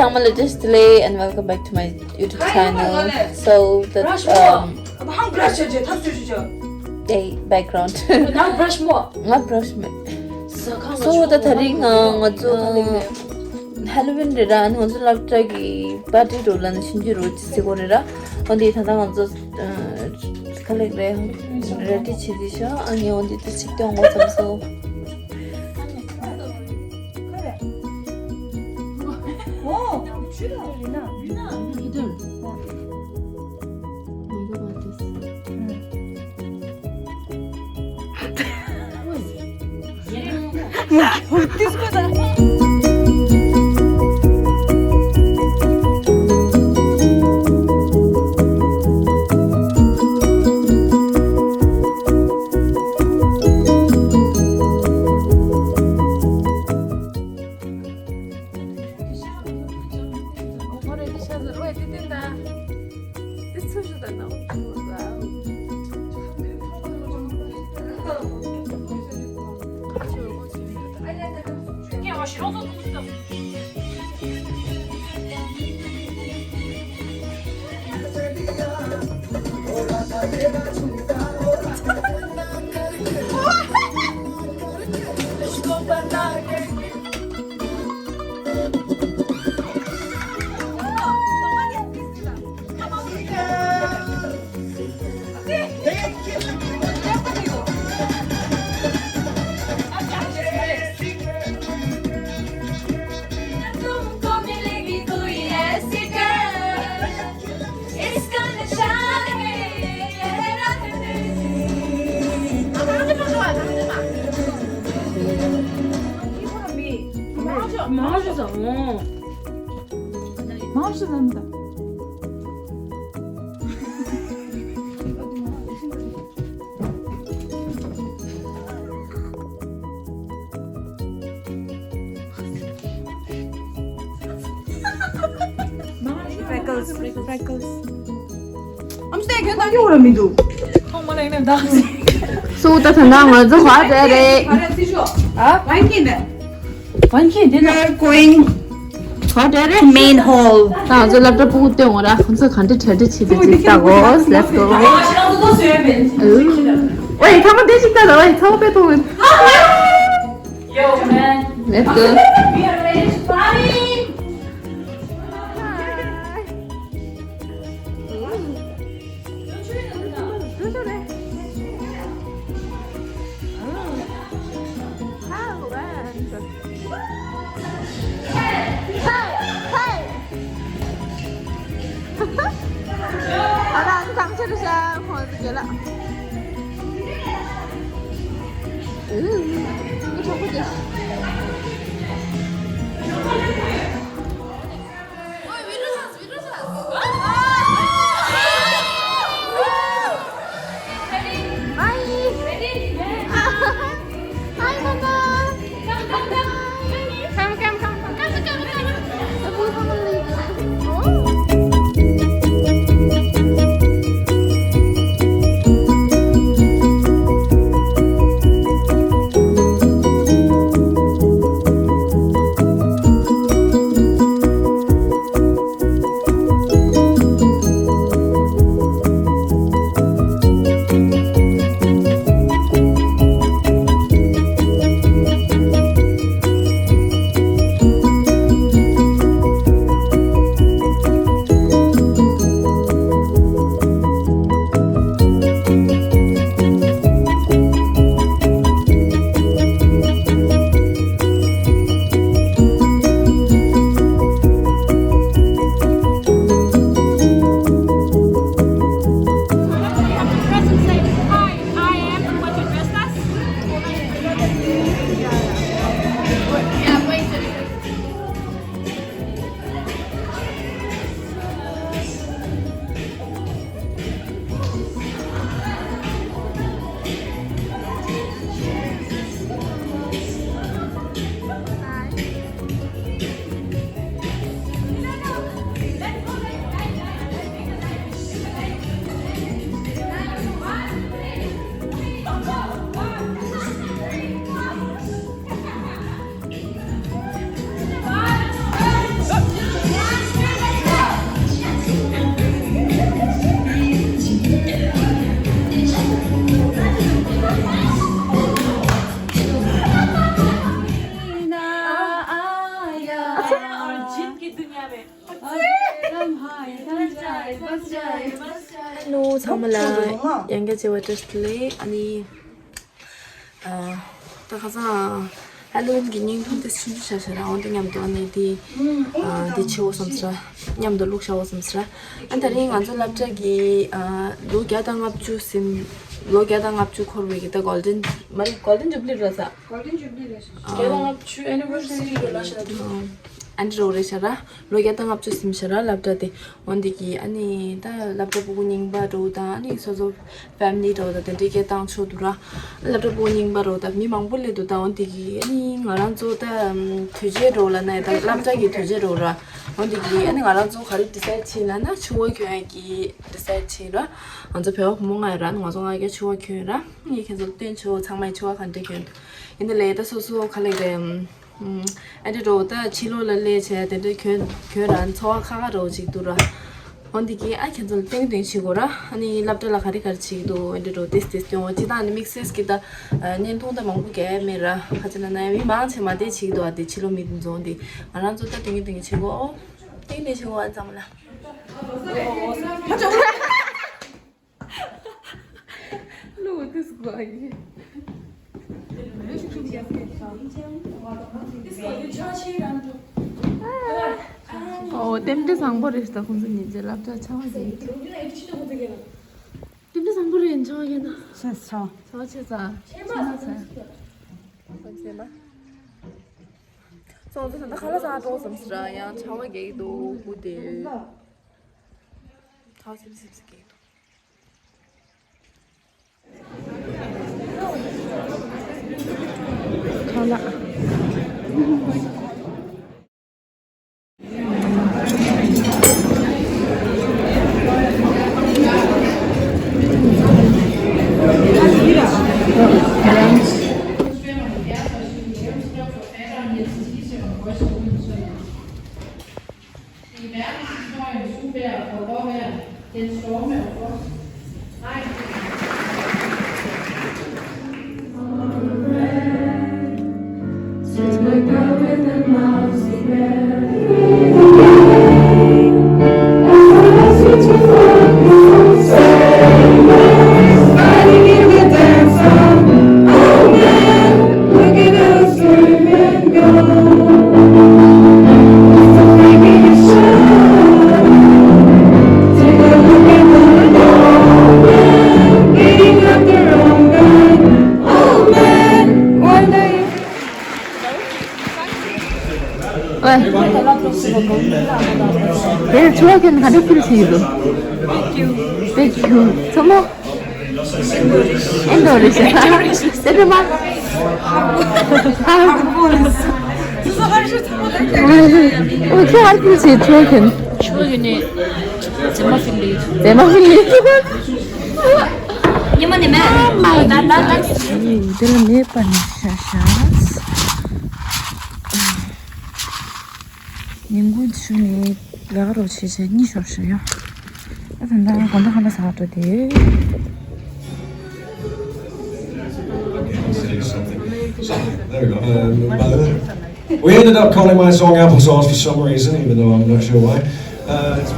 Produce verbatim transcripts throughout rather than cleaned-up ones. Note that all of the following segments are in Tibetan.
ཨ་མ་ལགས། Just delay and welcome back to my YouTube channel. So the um, ང་brush བྱས་བྱས་ཐག་ཆོད་བྱས་བྱས། Hey, background. ང་brush མོ། ང་brush མེད། So ད་དེ་རིང་ང་ང་ཚོ་Halloween རེད་ར། ཨ་ནི་ང་ཚོ་སློབ་གྲྭ་གི་པར་ཊི་འགྲོ་ལ་ནི་ཆུང་ཆུང་རོ་ཅི་ཟེར་གོ་རེད་ར། འོན་ཏེ་ད་ལྟ་ང་ཚོ་ཁ་ལེགས་རེད། རེ་ཌི་བྱེད་ཀྱི་ཤོག་ཨ་ནི་འོན་ཏེ་དེ་ཆིག་སྟོན་ངོ་ཙམ་སོ། Freckles, freckles. I'm staying here. ཁོང་མ་ལེགས་ནས་འདག་སི། སུ་ད་ཐ་ན་ང་ཚོ་ཧ་དེ་རེད། ཨ། We are going. ཧ་དེ་རེད། Main hall. ད་ང་ཚོ་སློབ་གྲྭ་ཕྲུ་གུ་སྟོན་འོང་ར། ཁོང་ཚོ་ག་འདྲ་གྲ་སྒྲིག་བྱེད་དེ་ཅིག་ལྟ་གོ། Let's go. ཨོའི་ཐ་མ་དེ་ཅིག་ལྟ་ད། ཨོའི་ཚ་བོ་དཔེ་མཐོང་གི། Yo, man. Let's go. We are ready to party. ཧེ་ལོ་ཚང་མ་ལ་ཡང་བསྐྱར་བྱས་པ་བཀྲ་ཤིས་བདེ་ལེགས། ཨ་ནི། ཨ། ད་ཁ་སང་ཧ་ལོ་ཝིན་གྱི་བརྙན་ཐུང་དེ་ཆུང་ཆུང་བྱས་བཞག་ར། འོན་ཏེ་མཉམ་དུ་ཨ་ནི་དེ། ཨ། དེ་བྱེད་འོ་བསམ་སོང་། མཉམ་དུ་བླུགས་བཞག་འོ་བསམ་སོང་། ཨ། ད་རིང་ང་ཚོ་སློབ་གྲྭ་གི། ཨ། ལོ་བརྒྱ་དང་ལྔ་བཅུ་ཟིན། ལོ་བརྒྱ་དང་ལྔ་བཅུ་འཁོར་བའི་གི་ད་གོལ་ཌེན། མ་རེད། གོལ་ཌེན་ཇུ་བི་ལི་རེད་ས། གོལ་ཌེན་ཇུ་བི་ལི་རེད་ས། བརྒྱ་དང་ལྔ་བཅུ་ཨེ་ནི་ཝར་སི་རི་རེད་ལ་ཤ། ཨ་འདྲ་རེད་ཤག་ར། ལོ་བརྒྱ་དང་ལྔ་བཅུ་ཟིན་ཤག་ར་སློབ་གྲྭ་དེ། འོན་ཏེ་གི་ཨ་ནི་ད་སློབ་གྲྭ་ཕྲུ་གུ་རྙིང་པ་འདྲ་བོ་དང་། ཨ་ནི་སོ་སོ་ཕེ་མི་ལི་འདྲ་བོ་དང་དེ་འདྲའི་སྐད་བཏང་ཆོག་འདུག་ར། སློབ་གྲྭ་ཕྲུ་གུ་རྙིང་པ་འདྲ་བོ་དང་མི་མང་པོ་སླེབས་འདུག་ད་འོན་ཏེ་གི་ཨ་ནི་ང་རང་ཚོ་ད་དུས་ཆེན་འདྲ་བོ་ལབ་ན་ཡང་ད་སློབ་གྲྭ་གི་དུས་ཆེན་འདྲ་བོ་ར། འོན་ཏེ་གི་ཨ་ནི་ང་རང་ཚོ་ག་རེ་ཌི་སའིཌ་བྱས་ལབ་ན་ཕྱུ་པ་གྱོན་ཡག་གི་ཌི་སའིཌ་བྱས་ར། ང་ཚོ་བོད་པ་བུ་མོ་ལྔ་ཡོད་ར། ང་ཚོ་ལྔ་ཀ་ཕྱུ་པ་གྱོན་ཡོད་ར། ངས་ཁྱེད་ཚོ་ལ་སྟོན་ཆོག་ཚང་མས་ཕྱུ་པ་ག་འདྲ་གྱོན་འདུག་ཡིན་ནའི་ད་སོ་སོ་ག་ལེ་རེད། ཨ་འདྲ་འདྲ་བོ་ད་ཕྱི་ལོགས་ལ་སླེབས་བྱས་དེ་འདྲ་གྱོན་གྱོན་ར་ཚོར་བ་ཁག་ཁག་འདྲ་བོ་ཅིག་འདུག་ར། འོན་ཏེ་གི་ཨ་ཁྱེད་ཚོ་ལ་སྟོན་སྟོན་བྱེད་དགོས་ར། ཨ་ནི་སློབ་གྲྭ་ལ་ག་རེ་ག་རེ་བྱེད་ཀྱི་འདུག་ཨ་འདྲ་འདྲ་བོ་ཏེས་ཏེས་སྟོན་འོ། སྤྱིར་བཏང་ནི་དམིགས་བསལ་གྱི་ད་བརྙན་ཐུང་ད་མང་པོ་རྒྱག་ཡ་མེད་ར། ཁ་ཅིག་ལབ་ན་ཡང་མི་མང་ཆེ་མ་བསྡད་བྱེད་ཀྱི་འདུག་ཨ་དེ་ཕྱི་ལོགས་མི་དེ་ཚོ་འདི། ང་རང་ཚོ་ད་སྟོན་གྱི་སྟོན་གྱི་བྱེད་དགོས་ཨོ། སྟོན་སྟོན་བྱེད་དགོས་ཨ་ཚང་མ་ལ། Look at this guy. ཨོ། རྟེན་འབྲེལ་བཟང་པོ་རེད་ད། ཁོང་ཚོ་ཉིན་རྗེས་སློབ་གྲྭ་ཆར་པ་རྒྱག་གི་འདུག་རྟེན་འབྲེལ་བཟང་པོ་རེད། ཆར་པ་རྒྱག་ན། ཆར་པ་ཆེ་ཙང་། ཆར་པ་ཆེ་ཙང་། ཆར་པ་ཆེ་ཙང་། ཁོང་ཚོ་ད་ཁ་ལག་ཟ་འགྲོ་བསམ་སོང་ར། ཡང་ཆར་པ་རྒྱག་གི་འདུག་སྐུ་དེ། ཐག་སིབ་སིབ་སིབ་རྒྱག་གི་འདུག་ཁ་ལག I verdenshistorien skulle være og bør være den storme og frost. Nej. ཨོ། དེ་ཕྱུ་པ་གྱོན་ག་འདྲ་ཕིལ་བྱེད་ཀྱི་འདུག Thank you. Thank you so much. ཨེ་འདྲ་རེད་ཤག་དེ་འདྲ་མ། ཨ། ཨོ། ཁྱོད་ཨ་ཕིལ་བྱེད་ཕྱུ་པ་གྱོན། ཕྱུ་པ་གྱོན་ནས་མཛེས་མ་ཕིལ་ལེ། མཛེས་མ་ཕིལ་ལེ། ཉི་མ་ནི་མེད། ད་ད་ད། འདི་ལ་མེད་པ་ནི་ཤ་ཤ། ཉིན་གུང་ཆུ་ནས་ལས་ཀ་རོགས་བྱེད་བྱས་གཉིད་ཤོར་ཤག་ཡ། ཨ་ད་ད་དགོང་དག་ཁ་ལག་ཟ་འགྲོ་དེ། There we go. Um, my little, we ended up calling my song Applesauce for some reason, even though I'm not sure why. Uh, it's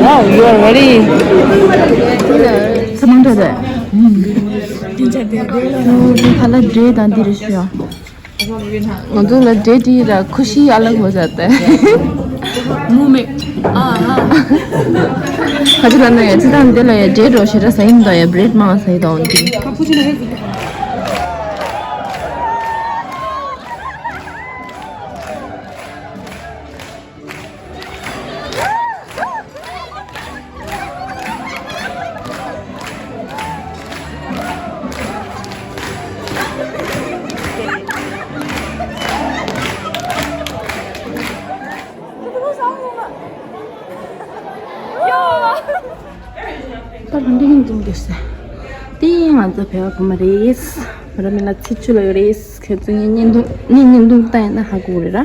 Wow, you are very. ཁ་ལག་འབྲས་དང་འདི་རེད་ཤག་ང་ཚོ་ལ་འབྲས་དེ་ར་ཁུ་ཤི་ཨ་ལ་གོ་ཟ་ཏེ། མུ་མེ། ཨ་ཨ། ཁ་ཅིག་ལ་ན་ཡ་ཅི་དང་འདི་ལ་ཡ་འབྲས་འགྲོ་ཞེ་དྲག་ཟ་ཡིན་དང་ཡ་བྷི་རེད་མང་ཟ་ཡི་དང་འདི། པར་འདི་ཡིན་འདུག་གེ་ཟེར། དེ་ང་ཚོ་བོད་པ་བུ་མོ་རེད། མོ་རང་མིང་ལ་ཚེ་མཆོག་ལབ་ཀྱི་རེད། ཁྱེད་ཚོ་ངའི་བརྙན་ཐུང་ངའི་བརྙན་ཐུང་ལྟ་ཡིན་ན་ཧ་གོ་གི་རེད་ར།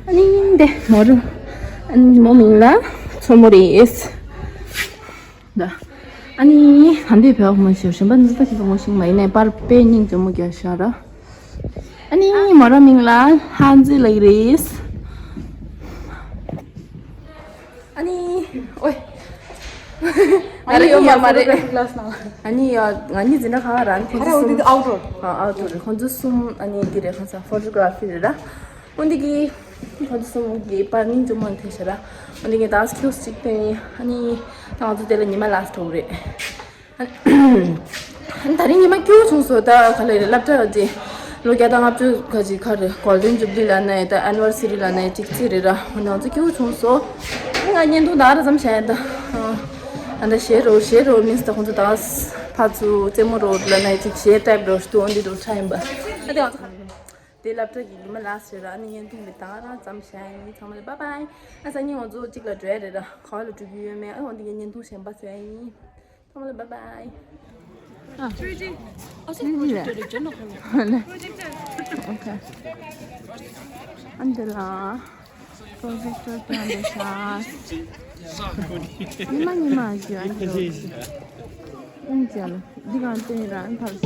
ཨ་ནི་འདི་མོ་རང་ཨ་ནི་མོ་མིང་ལ་མཚོ་མོ་རེད། ད་ཨ་ནི་ད་འདི་བོད་པ་བུ་མོ་ཞིག་གཞན་པ་འདི་ལྟ་ཞིག་ལ་ངོ་ཤེས་མ་ཡིན་ནའི་པར་དཔེ་སྙིང་རྗེ་མོ་རྒྱག་ཤག་ར། ཨ་ནི་མོ་རང་མིང་ལ་ལྷ་མཛེས་ལབ་ཀྱི་རེད། ཨ་ནི། ཨོའི། ང་རང་ཡོད་མ་རེད། Photography class ནང་། ཨ་ནི་ཡ་ང་གཉིས་འཛིན་གྲྭ་ཁག་རང་ཁོང་ཚོ་གསུམ། ཨ་འདི་outdoor། ཨ་outdoor་རེད། ཁོང་ཚོ་གསུམ་ཨ་ནི་འདི་རེད། ཁོང་ཚོ་photography རེད་ར། འོ་འདི་གི་ཁོང་ཚོ་གསུམ་གི་པར་སྙིང་རྗེ་མོ་ཐེབས་ཤག་ར། འོ་འདི་གི་ད་ཁྱུག་ཅིག་སྟོན་ཡིན། ཨ་ནི་ད་ང་ཚོ་དེ་ལ་ཉི་མ་last འགྲོ་གི་རེད། ད་རིང་ཉི་མ་སྐྱིད་པོ་བྱུང་སོང་། ད་ག་ལེ་རེད། སློབ་གྲྭ་དེ་ལོ་བརྒྱ་དང་ལྔ་བཅུ་ག་ཅིག་ག་རེ་golden jubilee ལབ་ནའི་ད་anniversary ལབ་ནའི་གཅིག་རྩིས་རེད་ར། འོ་ན་ང་ཚོ་སྐྱིད་པོ་བྱུང་སོང་། ང་བརྙན་ཐུང་ད་ག་རང་ཙམ་བྱས་ད། ཨ་ད་བཞེས་རོགས་བཞེས་རོགས་means ད་ཁོང་ཚོ་ད་ཕར་ཚུར་རྩེད་མོ་རོགས་ལབ་ནའི་གཅིག་བཞེས་type རོགས་ཞུ་འོ་འདི་འགྲོ་try ཡིན་པ། ཨ་དེ་ང་ཚོ་ག་རེ་རེད། དེ་སློབ་གྲྭ་གི་ཉི་མ་last རེད་ར། ཨ་ནི་བརྙན་ཐུང་འདི་ད་ག་རང་ཙམ་བྱས་ཡིན། ཚང་མ་ལ་bye bye། ཨ་སང་ཉིན་ང་ཚོ་གཅིག་ལ་འགྲོ་ཡ་རེད་ར། ག་བ་ལ་འགྲོ་རྒྱུ་ཡོད་མེད་ཨ་འོ་འདི་གི་བརྙན་ཐུང་གཞན་པ་བཟོ་ཡ་ཡིན། ཚང་མ་ལ་bye bye། ཨ། ཨ་ཟེར་ལ། ཨོ་ཁེ། ཨ་འདི་ལ་projector སྟོན་པའི་ཤག་ཉི་མ་ཉི་མ་ཞུ་ཨ་འདི་ལ། ཨུམ་ཅལ། འདི་གང་སྟོན་རང་ཐར་ས།